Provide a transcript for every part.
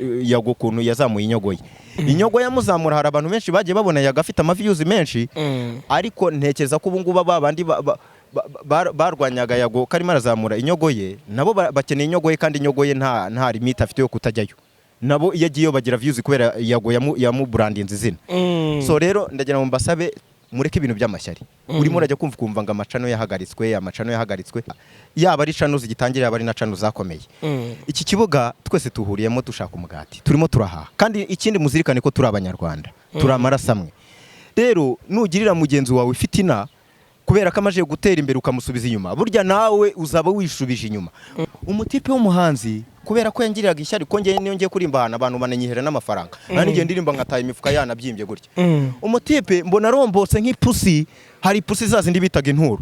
Yago ukuntu yazamuye inyogo ye, inyogo yamuzamura. Hari abantu benshi bagiye babona Yago afite amaviews menshi, ariko ntekereza ko ubu ngubu ba bandi barwanyaga Yago karimo arazamura inyogo ye, nabo bakeneye inyogo ye, kandi inyogo ye nta limite afite yo kutajyayo. Nabo iyo agiyeyo bagira views kubera Yago yamubrandinze izina. So rero ndagira ngo mbasabe mureke ibintu by'amashyari. Urimo urajya kumva ukumva ngo amachannel yahagaritswe, amachannel yahagaritswe, yaba ari channel zigitangira, yaba ari na channel zakomeye. Iki kibuga twese tuhuriyemo dushaka umugati, turimo turahaha. Kandi ikindi muzirikane ko turi Abanyarwanda, turi amaraso amwe. Rero nugirira mugenzi wawe ifitina kubera ko amaze gutera imbere ukamusubiza inyuma, burya nawe uzaba wishubije inyuma. Umutipe w'umuhanzi, kubera ko yangiriraga ishyari ko ngewe niyo ngiye kurimba ahantu abantu bananyihera n'amafaranga, nta n'igihe ndirimba nkataha imifuka yanabyimbye gutya. Umutipe mbona arombotse nk'ipusi. Hari ipusi za zindi bitaga inturo,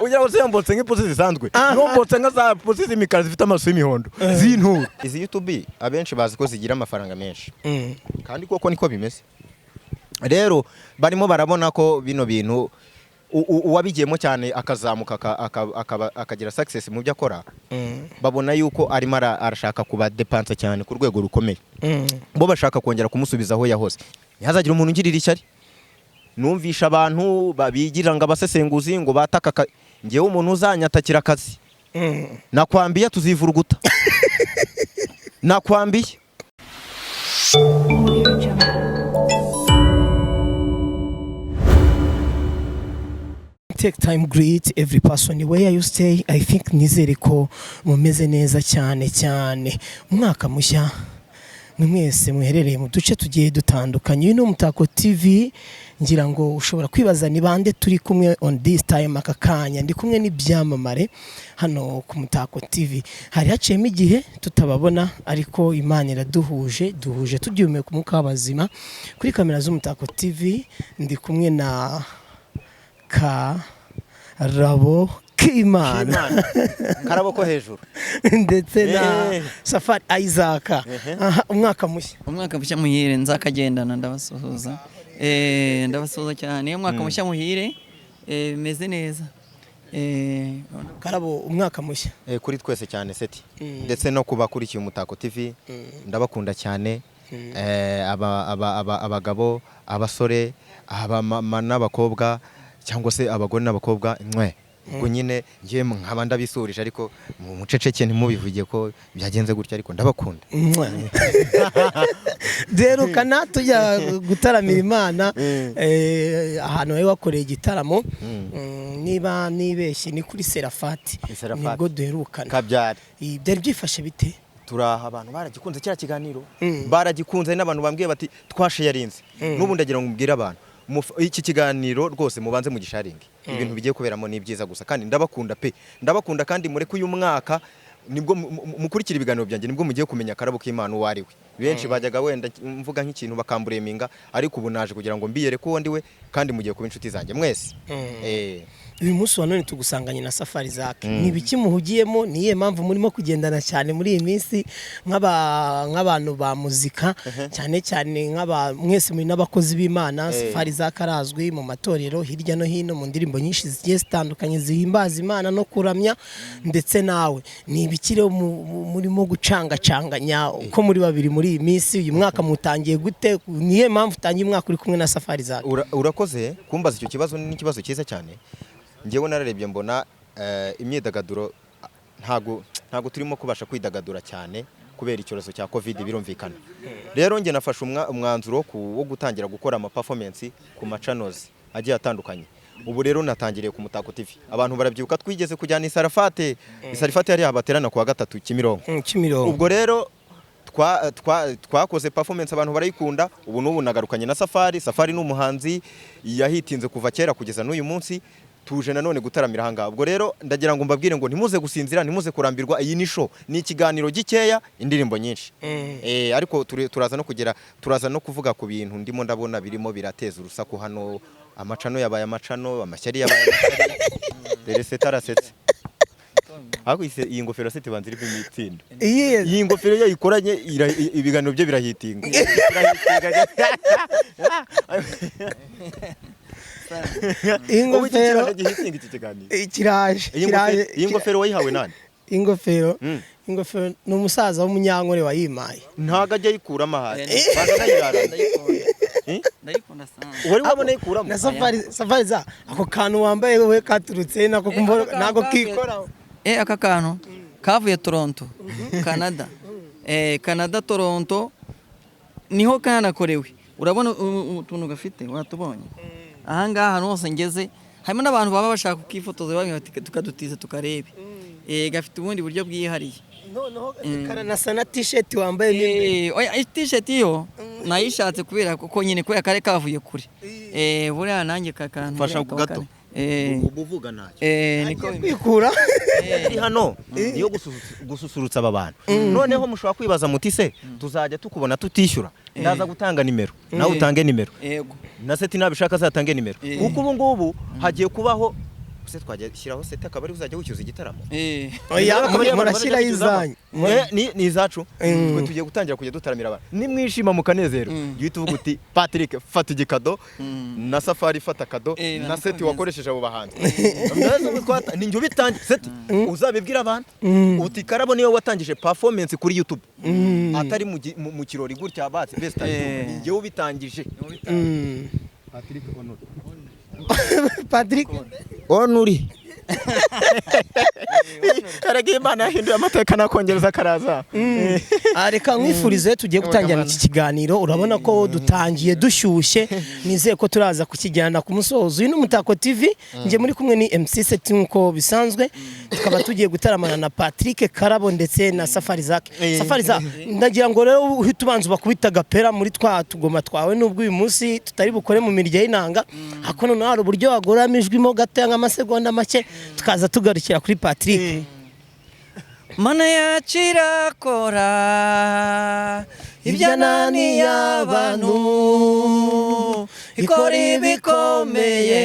ugira ngo se yombotse nk'ipusi zisanzwe? Yombotse nka za pusi z'imikara zifite amaso y'imihondo z'inturo. Izi YouTube abenshi bazi ko zigira amafaranga menshi, kandi koko niko bimeze. Rero barimo barabona ko bino bintu uwabigiyemo cyane akazamuka akagira success mu byo akora, babona yuko arimo arashaka kubadepansa cyane ku rwego rukomeye. Bo bashaka kongera kumusubiza aho yahoze. Ntihazagire umuntu ungirira ishyari. Numvisha abantu babigira ngo abasesenguzi ngo bataka ngewe umuntu uzanyatakira akazi, nakwambiye tuzivuruguta, nakwambiye. Audio Jungle. Take time, greet every person where you stay. I think nizere ko mumeze neza cyane cyane. Umwaka mushya mwe mwese muherereye mu duce tugiye dutandukanye. Uyu ni Umutako TV. Ngira ngo ushobora kwibaza ni bande turi kumwe on this time, aka kanya. Ndi kumwe n'ibyamamare hano ku Mutako TV. Hari haciyemo igihe tutababona, ariko Imana iraduhuje, duhuje tugihumeka umwuka w'abazima. Kuri kamera z'Umutako TV ndi kumwe na Karabo K'Imana. Karabo ko hejuru. Ndetse na Safari Isaac. Aha, umwaka mushya. Umwaka mushya muhire. Nzakagendana, ndabasuhuza. Ndabasuhuza cyane. Umwaka mushya muhire. Bimeze neza. Karabo, umwaka mushya. Kuri twese cyane seti, ndetse no kubakurikiye Umutako TV, ndabakunda cyane. Abagabo, abasore, abamama n'abakobwa, cyangwa se abagore n'abakobwa, mwe ubwo nyine ngiye nkaba ndabisurije, ariko mu muceceke ntimubivuge ko byagenze gutya, ariko ndabakunda. Duherukana tujya gutaramira Imana, ahantu wari wakoreye igitaramo, niba nibeshye ni kuri Serafati. Serafati. Nibwo duherukana. Kabyari. Byari byifashe bite? Turaha, abantu baragikunze kiriya kiganiro, baragikunze. Hari n'abantu bambwiye bati twasharinze. N'ubu ndagira ngo mbwire abantu iki kiganiro rwose mubanze mugisharinge. Ibintu bigiye kuberamo ni byiza gusa, kandi ndabakunda pe, ndabakunda. Kandi mureke uyu mwaka nibwo mukurikira ibiganiro byanjye, nibwo mugiye kumenya Akarabo k'Imana uwo ari we. Benshi bajyaga wenda mvuga nk'ikintu bakambureminga, ariko ubu naje kugira ngo mbiyereke uwo ndi we, kandi mugiye kuba inshuti zanjye mwese. Uyu munsi wa none tugusanganye na Safari Zake. Ni ibiki muhugiyemo? Ni iyihe mpamvu murimo kugendana cyane muri iyi minsi nk'abantu ba muzika, cyane cyane nk'aba mwese muri n'abakozi b'Imana? Safari Zake arazwi mu matorero hirya no hino, mu ndirimbo nyinshi zigiye zitandukanye zihimbaza Imana no kuramya. Ndetse nawe, ni ibiki rero murimo gucangacanganya uko muri babiri muri iyi minsi? Uyu mwaka mutangiye gute? Ni iyihe mpamvu utangiye umwaka uri kumwe na Safari Zake? Urakoze kumbaza icyo kibazo, ni ikibazo cyiza cyane. Njyewe nararebye mbona imyidagaduro ntago turimo kubasha kwidagadura cyane kubera icyorezo cya Covid, birumvikana. Rero njye nafashe umwanzuro wo gutangira gukora ama performance ku machannels agiye atandukanye. Ubu rero natangiriye ku Mutako TV. Abantu barabyibuka twigeze kujyana Isarafate. Isarafate yari yabaterana kuwa gatatu Kimironko. Kimironko. Ubwo rero twakoze performance, abantu barayikunda. Ubu n'ubu nagarukanye na Safari. Safari ni umuhanzi yahitinze kuva kera kugeza n'uyu munsi, tuje nanone gutaramira ahangaha. Ubwo rero ndagira ngo mbabwire ngo ntimuze gusinzira, ntimuze kurambirwa. Iyi ni show, ni ikiganiro gikeya, indirimbo nyinshi. Ariko turaza no kugera, turaza no kuvuga ku bintu ndimo ndabona birimo birateza urusaku hano. Amachannel yabaye amachannel, amashyari yabaye amashyari. Dore seta arasetse. Ariko iyi ngofero se tibanza irimo imitsindo? Iyi? Iyi ngofero iyo ayikoranye ibiganiro bye birahitinga. Birahitinga. Iyi Ubu iki ngofero kiraje gihitinga iki kiganiro. Kiraje. Iyi Kiraje. ngofero wayihawe nande? Ingofero. Ingofero ni umusaza w'umunyankore wayimaye. Ntago ajya ayikuramo ahari. Eh, Baza anayirarana. Ndayikunda. Eh? Ndayikunda sana. Wari wabona ayikuramo? Na safari, safari za ako kantu wambaye we katurutse nako Ako kantu nako kikoraho. Aka kantu kavuye Toronto, Canada. Canada, Toronto niho kanakorewe. Urabona utuntu gafite, watubonye. Ahangaha ahantu hose ngeze harimo n'abantu baba bashaka kukifotoza, bamwe bati tukadutiza tukarebe. Gafite ubundi buryo bwihariye. Noneho karanasa na t-shirt wambaye mo imbere. Oya, iyi t-shirt yo nayishatse kubera kuko nyine kubera kare kavuye kure. Buriya nanjye kakantu Fasha buriya kaba gato. kare. Ubu uvuga ntacyo. Niko Agiye kwikura. Iri hano niyo gususurutsa aba bantu. Noneho mushobora kwibaza muti: "Se tuzajya tukubona tutishyura?" Ndaza gutanga nimero, nawe utange nimero, Yego. na Seti nabishaka azatange nimero, kuko ubu ngubu hagiye kubaho se twajya shyiraho Seti akaba ari uzajya wishyuza igitaramo. Oya, Akaba ari abantu murashyiraho bazajya bishyuzamo. izanyu. Ni izacu. Twe tugiye gutangira kujya dutaramira abantu, nimwishima mukanezero, jya uhita uvuga uti: "Patrick, fata igikado," na Safari, fata akado, na niko Seti bimeze. wakoresheje abo bahanzi. Mbese ubu ni njye ubitangiye. Seti, uzabibwira abantu uti: "Karabo niwe watangije performance kuri YouTube atari mu kirori gutya batse best." Ni njye ubitangije. Patrick Honore. Patrick Onuri. Erega Imana yahinduye amateka, nakongereza karaza. Reka nkwifurize, tugiye gutangira iki kiganiro. Urabona ko dutangiye dushyushye, nizeye ko turaza kukijyana ku musozo. Uyu ni Umutako TV, njye muri kumwe ni MC Seti nk'uko bisanzwe, tukaba tugiye gutaramana na Patrick Karabo ndetse na Safari Zak. Safari Zak, ndagira ngo rero uhite ubanza ubakubita agapera muri twa tugoma twawe, nubwo uyu munsi tutari bukore mu mirya y'inanga, ariko noneho hari uburyo wagoramo ijwi mo gato nk'amasegonda make, tukaza tugarukira kuri Patrick. Mana yacu irakora ibyananiye abantu, ikora ibikomeye.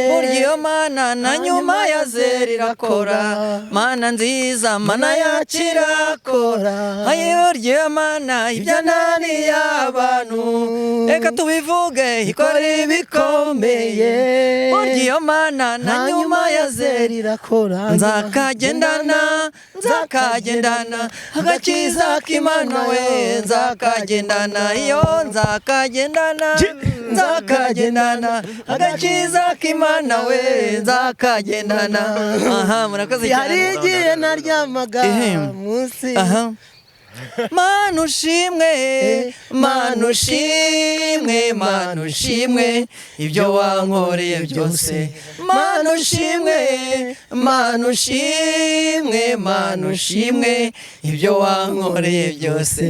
Burya iyo Mana na nyuma ya zero irakora. Mana nziza, Mana yacu irakora. Ayi, burya iyo Mana ibyananiye abantu, reka tubivuge, ikora ibikomeye. Burya iyo Mana na nyuma ya zero irakora. Nzakagendana, nzakagendana agakiza k'Imana we, nzakagendana iyo, nzakagendana, nzakagendana agakiza k'Imana we, nzakagendana. Aha, murakoze Hari cyane. igihe naryamaga Ehem. munsi. Aha. Mana ushimwe, Mana ushimwe, Mana ushimwe, ibyo wankoreye byose. Mana ushimwe, Mana ushimwe, Mana ushimwe, ibyo wankoreye byose.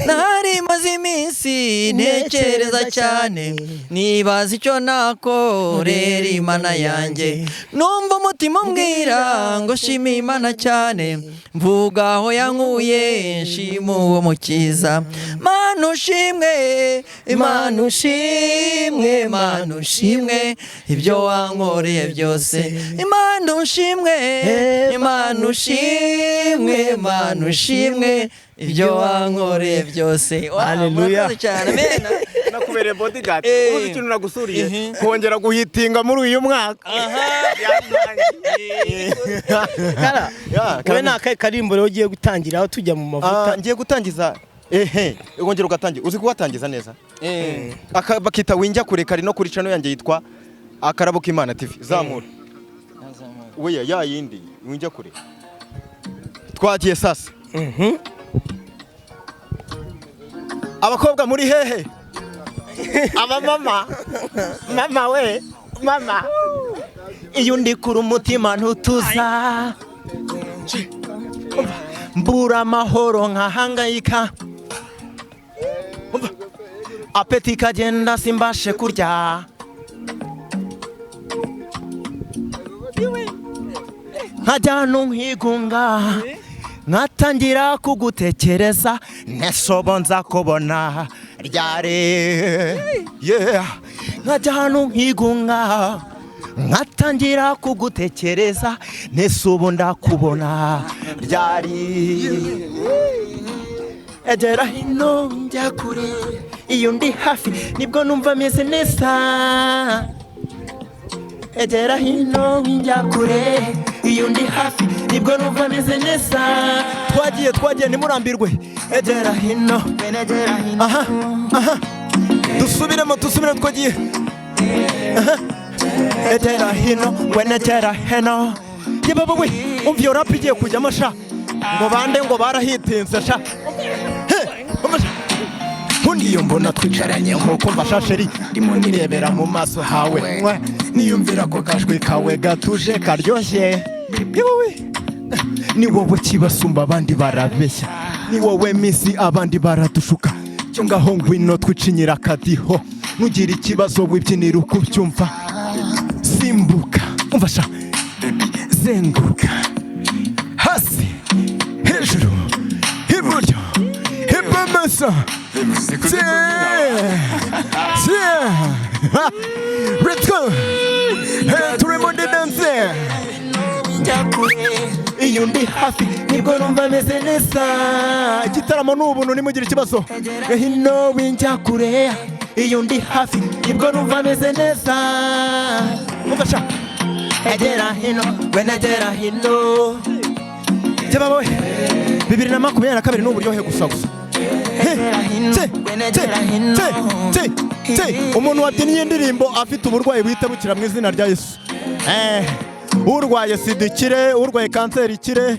Nari maze iminsi ntekereza cyane, nibaza icyo nakorera Imana yanjye. Numva umutima umbwira ngo shima Imana cyane, mvuga aho yankuye, nshima uwo mukiza. Mana ushimwe, Imana ushimwe, Mana ushimwe, ibyo wankoreye byose. Imana ushimwe, Imana ushimwe, Imana ushimwe, ibyo wankoreye byose. Wow, Hallelujah. murakoze cyane, amen. Nakubereye bodyguard. Uzi ikintu nagusuriye? Kongera guhitinga muri uyu mwaka. Kara, Ya, wowe ni akahe karimbo rero ugiye gutangira aho tujya mu mavuta? Ngiye gutangiza, ehe, wongera ugatangira, uzi kugatangiza neza. Aka bakita "Winjya kure", kari no kuri channel yanjye yitwa Akarabo k'Imana TV. Zamura weya ya yindi "Winjya kure". Twagiye sasa. Abakobwa muri hehe? Abamama, mama we, mama, iyo ndikura umutima ntutuza, mbura amahoro, nkahangayika, appétit ikagenda, simbashe kurya, nkajya ahantu nkigunga, nkatangira kugutekereza, nesobo nza kubona ryari? Yeah. Nkajya ahantu nkigunga, nkatangira kugutekereza, nese ubu ndakubona ryari? Egera hino, njya kure. Iyo ndi hafi nibwo numva meze neza. Egera hino, njya kure. Iyo ndi hafi nibwo numva meze neza. Twagiye, twagiye, ntimurambirwe. Egera hino. Aha, aha, dusubiremo, dusubiremo, twagiye. Aha. Egera hino, ngwenegera hino. Yebaba we, umva iyo rap igiye kujyamo sha. Ngo bande ngo barahitinze sha. He, umva sha. Undi iyo mbona twicaranye nkuko mfasha chérie, ndimo nirebera mu maso hawe mwe, niyumvira ko kajwi kawe gatuje karyoshye. Yewe, ni wowe kibasumba, abandi barabeshya. Ni wowe misi, abandi baradushuka. Cyo ngaho ngwino twicinyira akadiho, nugira ikibazo wibyinira uko ubyumva. Simbuka, umva sha, zenguruka hasi hejuru iburyo ibumoso. Yeah. Let's go. Hey, turi muri dance. Iyo ndi hafi nibwo numva meze neza. Igitaramo ni ubuntu, nimugire ikibazo. Hino winjya kure. Iyo ndi hafi nibwo numva meze neza. Umva sha. Egera hino, wenegera hino. Jeba we. 2022 ni uburyohe gusa gusa. Te, te, te, te, te. Umuntu wabyinnye indirimbo afite uburwayi buhita bukira mu izina rya Yesu. Urwaye sida ikire, urwaye kanseri ikire.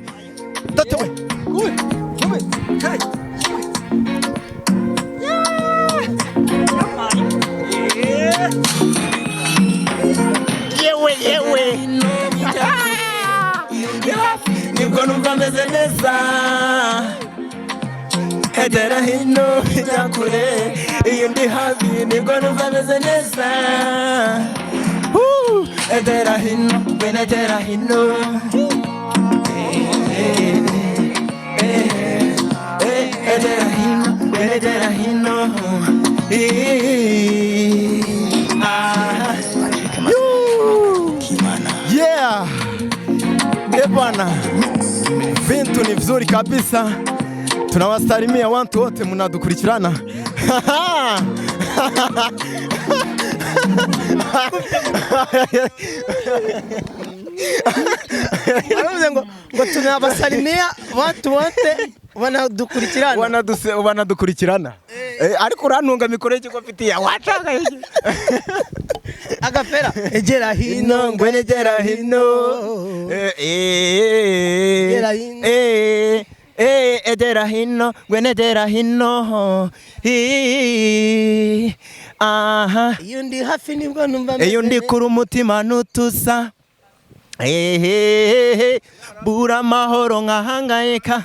Data we. Uwe, uwe, hey. Yewe, yewe, nibwo numva meze neza. Egera hino, ijya kure. Iyo ndi hafi nibwo numva meze neza. Woo! Egera hino, wenegera hino. Eh, eh, eh, egera hino, wenegera hino. Eh, ah. Yoo! Yeah! Eh bwana, vintu ni vizuri kabisa. Tunawasalimia watu wote mnadukurikirana. Baravuze ngo tunabasalimia watu wote wanadukurikirana. Wanadukurikirana. Ariko urantunga mikoro y'ikigo mfitiye wacanga iki? Agapera egera hino. Hino, ngwenegera hino. Egera hino. Egera hino, ngwenegera hino. Aha. Iyo ndi hafi nibwo numva meze Iyo ndi neza. kuri umutima nutusa, ehehe, bura amahoro nkahangayika.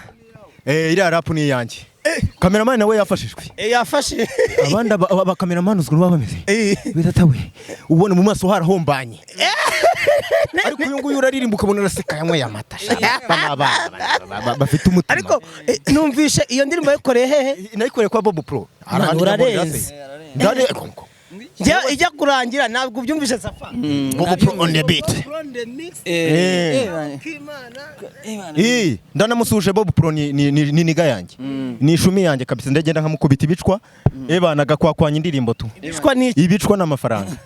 Iriya rap ni iyanjye. Kameramani nawe yafashijwe. Yafashe. Abandi abakameramani uzwi baba bameze bitata we, ubona mu maso harahombanye, ariko uyu nguyu uraririmba ukabona araseka, yanyweye amata sha. Aba ni abana bafite umutima. Ariko numvishe iyo ndirimbo yayikoreye hehe? Nayikoreye kwa Bob Pro. Mwana, Ahandi urarenze. ndabona se. Njya ijya kurangira ntabwo ubyumvishe safa. Bob Pro on the beat. Ndanamusuhuje Bob Pro, ni nigga yanjye, ni ishumi yanjye kabisa. Ndagenda nkamukubita ibicwa, ebana agakwakwanya indirimbo tu. Ibicwa ni iki? Ibicwa n'amafaranga.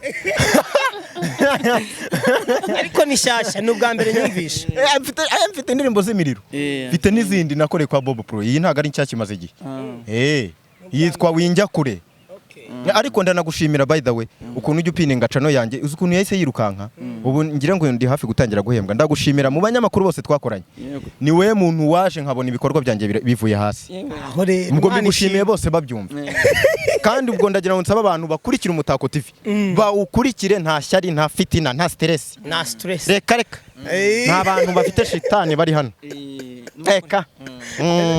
Ariko ni shyashya, ni ubwa mbere nyumvishe. Mfite indirimbo z'imiriro. Mfite n'izindi nakoreye kwa Bob Pro. Iyi ntabwo ari nshyashya, imaze igihe. Yitwa Winjya Kure. Ariko ndanagushimira by the way ukuntu ujya upininga channel yanjye. Uzi ukuntu yahise yirukanka? Ubu ngira ngo ndi hafi gutangira guhembwa. Ndagushimira mu banyamakuru bose twakoranye, ni we muntu waje nkabona ibikorwa byanjye bivuye hasi. Aho rero Ubwo Imana mbigushimiye ishimwe. bose babyumva. Kandi ubwo ndagira ngo nsabe abantu bakurikire Umutako TV, bawukurikire nta shyari, nta fitina, nta stress. Nta stress. Reka reka, nta bantu bafite shitani bari hano, reka.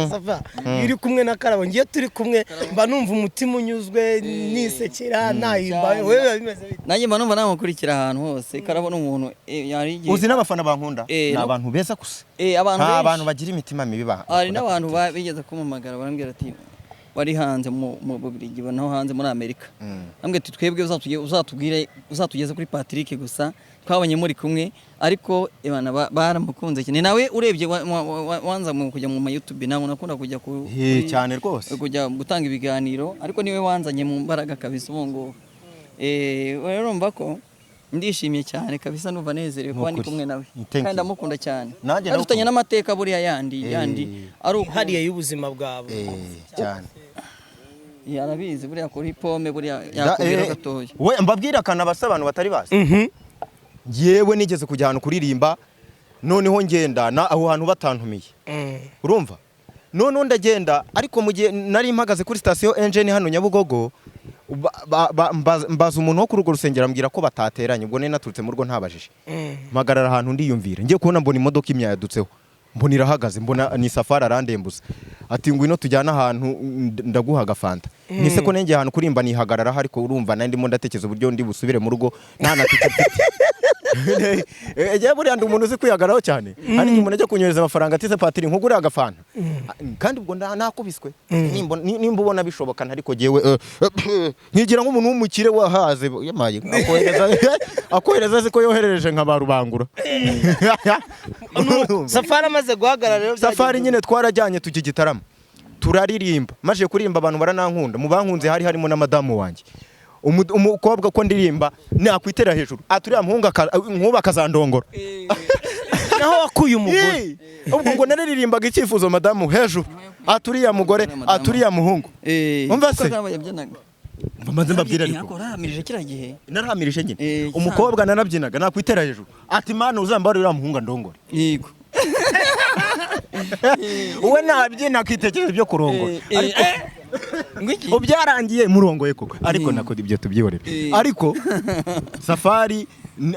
Safa, iyo uri kumwe na Karabo, ngiye turi kumwe mba numva umutima unyuzwe, nisekera, nahimba. Wowe biba bimeze bite? Nanjye mba numva namukurikira ahantu hose. Karabo ni umuntu yari igihe Uzi n'abafana bankunda ni abantu beza gusa. Abantu Nta benshi. bantu bagira imitima mibi Hari n'abantu bigeze kumpamagara barambwira ati wari hanze mu Bubiligi naho hanze muri Amerika, bambwira ati twebwe uzatubwire uzatugeze kuri Patrick gusa, twabonye muri kumwe. Ariko ebana baramukunze cyane. Nawe urebye wanza mu kujya mu ma YouTube, ntabwo nakunda kujya ku Cyane rwose. Kujya gutanga ibiganiro, ariko niwe wanzanye mu mbaraga kabisa ubu ngubu. Rero urumva ko Ndishimye cyane kabisa, numva nezerewe kuba ndi Nukuri. kumwe nawe. Thank Kandi you. ndamukunda cyane. Nanjye Kandi dufitanye ndagukunda. n'amateka buriya yandi ari uko Hariya y'ubuzima bwawe. Cyane. Arabizi buriya kuri pome buriya yakubwira gatoya. We mbabwira akantu abasa abantu batari bazi. Yewe, nigeze kujya ahantu kuririmba, noneho ngenda na aho hantu batantumiye. Urumva, noneho ndagenda, ariko mu gihe nari mpagaze kuri sitasiyo Engen hano Nyabugogo, mbaza umuntu wo kuri urwo rusengero, ambwira ko batateranye. Ubwo nari naturutse mu rugo ntabajije. Mpagarara ahantu ndiyumvira, ngiye kubona mbona imodoka imyayadutseho, mbona irahagaze, mbona ni Safari arandembuza, ati: "Ngwino tujyane ahantu, ndaguha agafanta." Nise ko nengeye ahantu kurimba nihagarara, ariko urumva nari ndimo ndatekereza uburyo ndi busubire mu rugo nta na tike mfite. Eee, buriya ndi umuntu uzi kwihagararaho cyane. Hari igihe umuntu ajya kunyohereza amafaranga ati: "Se Patiri, nkugurire agafanta?" Kandi ubwo nakubiswe. Nimba ubona bishoboka, ariko jyewe nkigira nk'umuntu w'umukire wahaze yamaye akohereza azi ko yoherereje nka ba Rubangura. Safari amaze guhagarara rero Safari byagenze nyine twarajyanye tujya igitaramo, turaririmba. Maze kuririmba abantu baranankunda. Mu bankunze hari harimo na madamu wanjye. Umukobwa ko ndirimba nakwitera hejuru aturiya muhungu nkuba akazandongora. Naho wakuye umugore? Yee! Ubwo ngo nararirimbaga icyifuzo, madamu hejuru aturiya mugore, aturiya muhungu. Umva se? Kuko yabyinaga. Maze mbabwire ariko. Ariko urahamirije kiriya gihe. Narahamirije nyine. Umukobwa Umukobwa nanabyinaga nakwitera hejuru ati: "Mana, uzambare uriya muhungu andongore." Uwe nabyina akitekereza ibyo kurongora. Ariko Ngo iki? ubu byarangiye murongoye koko, ariko nako ibyo tubyihorere. Ariko Safari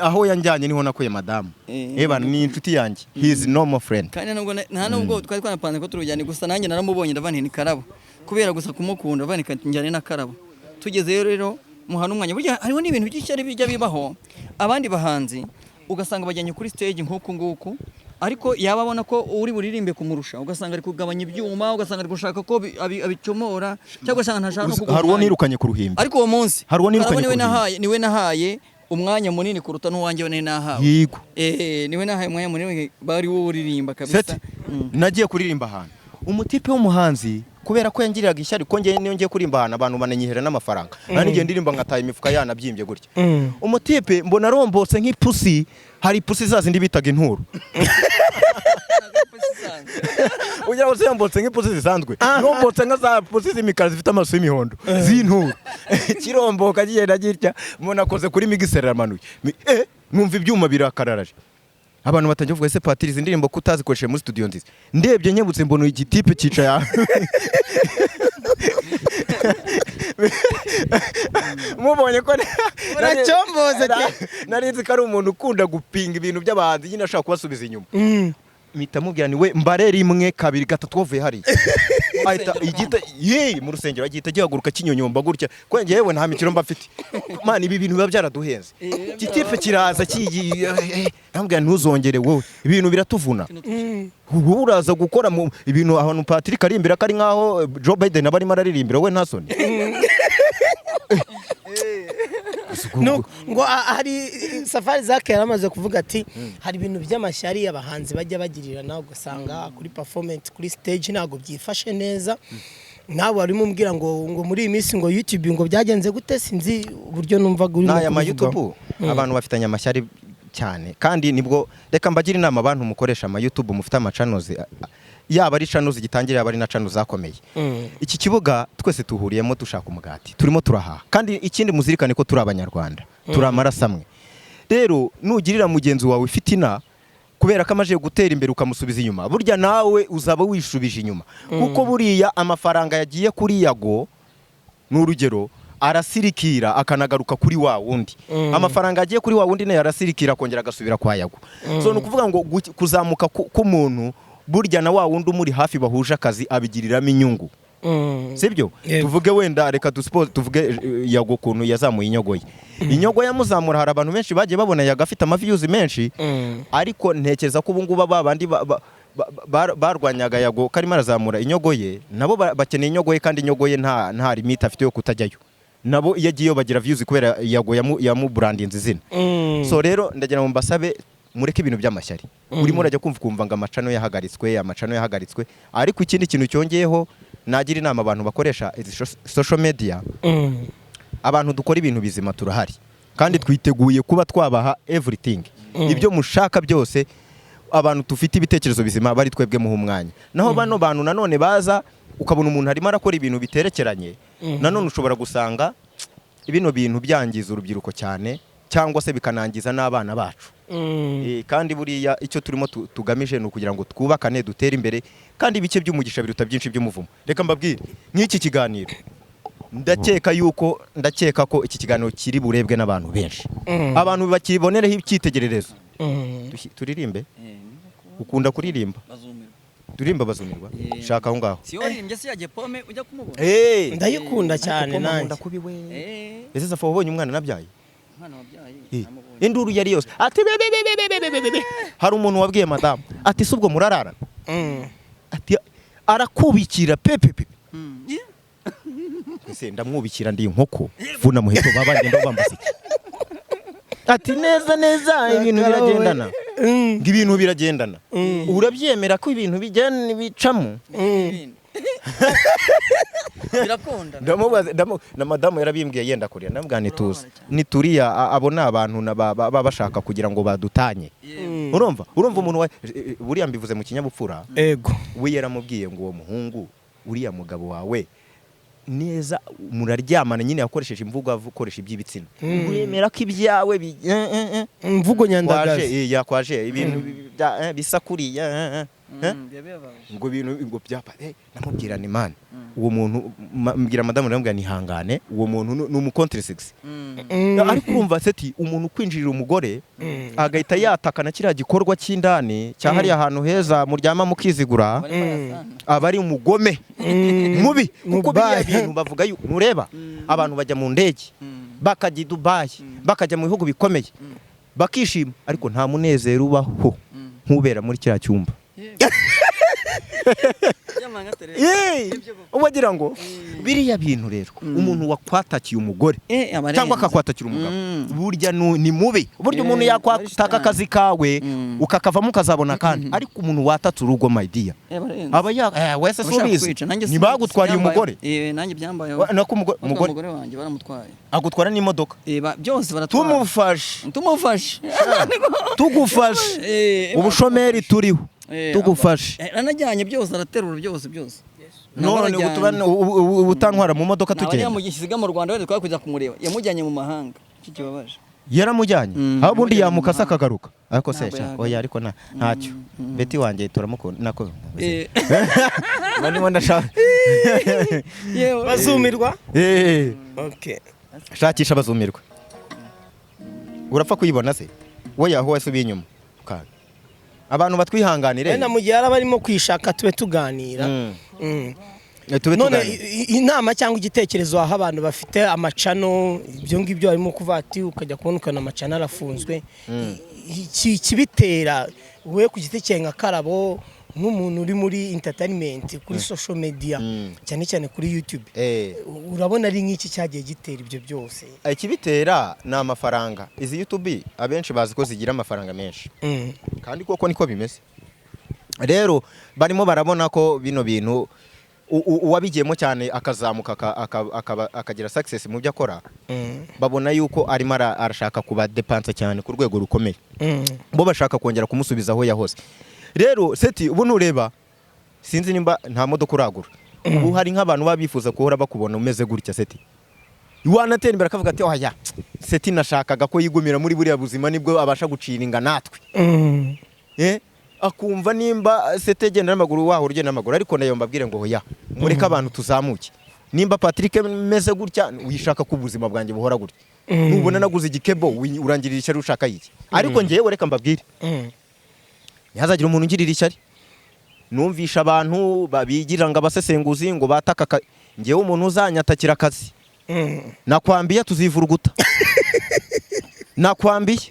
aho yanjyanye niho nakuye madamu. Eba ni inshuti yanjye, he is no more friend. Kandi nubwo nta nubwo twari twanapanze ko turujyane, gusa nanjye naramubonye ndavuga nti ni Karabo, kubera gusa kumukunda ndavuga nti njyane na Karabo. Tugezeyo rero muha n'umwanya. Burya hariho n'ibintu by'ishyari bijya bibaho, abandi bahanzi ugasanga bajyanye kuri stage nk'uku nguku, ariko yaba abona ko uri buririmbe kumurusha, ugasanga ari kugabanya ibyuma, ugasanga ari gushaka ko abicomora, cyangwa ugasanga ntashaka no kuguha Hari uwo umwanya. nirukanye ku ruhimbi. Ariko uwo munsi Hari uwo nirukanye Karabo niwe ku ruhimbi. nahaye, niwe nahaye umwanya munini kuruta n'uwanjye nari nahawe. Yego. Niwe nahaye umwanya munini, bari wowe uririmba kabisa. Seti, nagiye kuririmba ahantu, umutipe w'umuhanzi, kubera ko yangiriraga ishyari ko ngiye, niyo ngiye kuririmba ahantu abantu bananyihera n'amafaranga, nari ngiye ndirimba nkataha imifuka yanabyimbye gutya. Umutipe mbona arombotse nk'ipusi. Hari ipusi za zindi bitaga inturo. Ugira ngo se yombotse nk'ipusi zisanzwe? Yombotse nka za pusi z'imikara zifite amaso y'imihondo z'inturo. Kiromboka kigenda gitya, mbona akoze kuri mixer aramanuye. Numva ibyuma birakararaje, abantu batangiye kuvuga: "Ese Patiri, izi ndirimbo ko utazikoresheje muri studio nziza?" Ndebye nkebutse mbona igitipe cyicaye aho. Mubonye ko Uracyomboza. Nari nzi ko ari umuntu ukunda gupinga ibintu by'abahanzi nyine, ashaka kubasubiza inyuma. Mpita mubwira ni we mbare rimwe, kabiri, gatatu, wavuye hariya. Ahita igita ye mu rusengero, agihita gihaguruka kinyonyomba gutya ko njyewe nta mikino mba mfite. Man, ibi bintu biba byaraduhenze. Igitipe kiraza kigiye, namubwira: "Ntuzongere wowe, ibintu biratuvuna. Ubu uraza gukora mu ibintu ahantu Patrick aririmbira ko ari nkaho Joe Biden aba arimo araririmbira. Wowe nta soni." No, ngo hari Safari Zake yaramaze kuvuga ati hari ibintu by'amashyari abahanzi bajya bagirirana, ugasanga kuri performance kuri stage ntabwo byifashe neza. Nawe warimo umbwira ngo muri iyi minsi ngo YouTube ngo byagenze gute? Sinzi uburyo numvaga urimo N'aya ma kubivugaho. YouTube abantu bafitanye amashyari cyane. Kandi nibwo reka mbagire inama, abantu mukoresha ama YouTube, mufite ama channels, yaba ari channels gitangira, yaba ari na channels zakomeye, iki kibuga twese tuhuriyemo dushaka umugati, turimo turahaha. Kandi ikindi muzirikane ko turi Abanyarwanda, turi amaraso amwe. Rero nugirira mugenzi wawe fitina kubera ko amaze gutera imbere ukamusubiza inyuma, burya nawe uzaba wishubije inyuma, kuko buriya amafaranga yagiye kuri Yago, ni urugero, arasirikira akanagaruka kuri wa wundi. Amafaranga yagiye kuri wa wundi nayo arasirikira akongera agasubira kwa Yago. So ni ukuvuga ngo kuzamuka k'umuntu, burya na wa wundi umuri hafi bahuje akazi abigiriramo inyungu. Sibyo? Yego. Tuvuge wenda, reka dusuppose tuvuge Yago ukuntu yazamuye inyogo ye. Inyogo yamuzamura, hari abantu benshi bagiye babona Yago afite amaviews menshi, ariko ntekereza ko ubu ngubu ba bandi barwanyaga Yago ko arimo arazamura inyogo ye, nabo bakeneye inyogo ye. Kandi inyogo ye nta limite afite yo kutajyayo. Nabo iyo agiyeyo bagira views kubera Yago yamubrandinze izina. So rero ndagira ngo mbasabe mureke ibintu by'amashyari. Urimo urajya kumva ukumva ngo amachannel yahagaritswe, amachannel yahagaritswe. Ariko ikindi kintu cyongeyeho, nagira inama abantu bakoresha izi social media, abantu dukora ibintu bizima turahari. Kandi twiteguye kuba twabaha everything, ibyo mushaka byose. Abantu tufite ibitekerezo bizima bari twebwe muha umwanya. Naho bano bantu nanone baza, ukabona umuntu arimo arakora ibintu biterekeranye, nanone ushobora gusanga bino bintu byangiza urubyiruko cyane, cyangwa se bikanangiza n'abana bacu. Kandi buriya icyo turimo tugamije ni ukugira ngo twubakane, dutere imbere, kandi bike by'umugisha biruta byinshi by'umuvumo. Reka mbabwire, nk'iki kiganiro, ndakeka ko iki kiganiro kiri burebwe n'abantu benshi, abantu bakibonereho icyitegererezo. Turirimbe. Ukunda kuririmba? Bazumirwa. Turirimba bazumirwa. Shaka aho ngaho. Si waririmbye se yagiye pome ujya kumubona? Ndayikunda cyane. Ariko pome Nanjye. nkunda kubi we. Ese Safa, wabonye umwana nabyaye? Umwana wabyaye? Namubonye. Induru yari yose, ati be be be be be be be be. Hari umuntu wabwiye madamu ati: "Si ubwo murarara?" Ati: "Arakubikira pepe pe." Ese ndamwubikira ndi inkoko vuna muheto, baba bagenda bambasa iki? Ati: "Neza neza, ibintu biragendana." Ngo ibintu biragendana. Urabyemera ko ibintu bijyana bicamo? Birakunda. Ndamubaza, na madamu yarabimbwiye yenda kurira. Ndamubwira nituza nituriya, abo ni abantu baba bashaka kugira ngo badutanye. Urumva umuntu wa buriya, mbivuze mu kinyabupfura. Ego. We yaramubwiye ngo: "Uwo muhungu, uriya mugabo wawe neza muraryamana?" Nyine yakoresheje imvugo akoresha iby'ibitsina. Wemera ko ibyawe Imvugo kwaje nyandagazi. Yakwaje ibintu bisa kuriya, eh. Byababaje. Ngo ibintu ngo byapa, namubwira ni man, uwo muntu, mbwira madamu, ndamubwira nihangane, uwo muntu ni umucontresex. Ariko urumva seti, umuntu kwinjirira umugore agahita yatakana kiriya gikorwa cy'indani cya hariya ahantu heza muryama mukizigura, aba ari umugome mubi, kuko biriya Mubayi. bintu bavuga yuko ntureba abantu bajya mu ndege, bakajya i Dubayi, bakajya mu bihugu bikomeye, bakishima, ariko nta munezero ubaho nk'ubera muri kiriya cyumba. Wagira ngo biriya bintu rero, umuntu wakwatakiye umugore cyangwa akakwatakira umugabo, burya ni mubi. Burya umuntu yakwataka akazi kawe, ukakavamo ukazabona akandi, ariko umuntu watatse urugo, my dear, aba ya wese si ubizi, ntibagutwariye umugore? Nanjye byambayeho. Nako umugore umugore umugore wanjye baramutwaye. Agutwara n'imodoka. Byose baratwara. Tumufashe. Tumufashe. Tugufashe. Ubushomeri turiho, tugufashe. Aranajyanye byose, araterura byose byose. None ubu utantwara mu modoka tugenda? Tugenda mu Rwanda, wenda twari kujya kumureba, yamujyanye mu mahanga, icyo kibabaje. Yaramujyanye. Aho ubundi Yamujyanye mu yamukase mahanga. akagaruka, ariko se Ntabwo sha yagaruka. Oya, ariko ntacyo, Beti wanjye turamukunda nako. Barimo ndashaka. Yewe. Bazumirwa. Okay. Shakisha bazumirwa, urapfa kuyibona se we yaho wasubiye inyuma. Kandi abantu batwihanganire. Wenda mu gihe araba arimo kwishaka tube tuganira. Tube None tuganira. Inama cyangwa igitekerezo aho abantu bafite amachannel, ibyo ngibyo harimo kuva ati ukajya kubona ukabona amachannel arafunzwe. Ikibitera wowe ku giti cyawe nka Karabo, nk'umuntu uri muri entertainment kuri social media, cyane cyane kuri YouTube, urabona ari nk'iki cyagiye gitera ibyo byose? Ikibitera ni amafaranga. Izi YouTube abenshi bazi ko zigira amafaranga menshi, kandi koko niko bimeze. Rero barimo barabona ko bino bintu uwabigiyemo cyane akazamuka, akagira success mu byo akora, babona yuko arimo arashaka kubadepansa cyane ku rwego rukomeye. Bo bashaka kongera kumusubiza aho yahoze. Rero seti, ubu ntureba, sinzi nimba nta modoka uragura, ubu hari nk'abantu baba bifuza guhora bakubona umeze gutya. Seti wanatera imbere akavuga ati: "Oya, seti nashakaga ko yigumira muri buriya buzima, nibwo abasha guciringa natwe." Akumva nimba seti agenda n'amaguru, wahora ugenda n'amaguru. Ariko nayo mbabwire ngo hoya, mureke abantu tuzamuke. Nimba Patrick meze gutya, wishaka ko ubuzima bwanjye buhora gutya. Nubona naguze igikebo, urangirira ishyari ushaka iki? Ariko ngewe reka mbabwire, ntihazagire umuntu ungirira ishyari. Numvisha abantu babigira ngo abasesenguzi ngo bataka ngewe umuntu uzanyatakira akazi, nakwambiye tuzivuruguta, nakwambiye.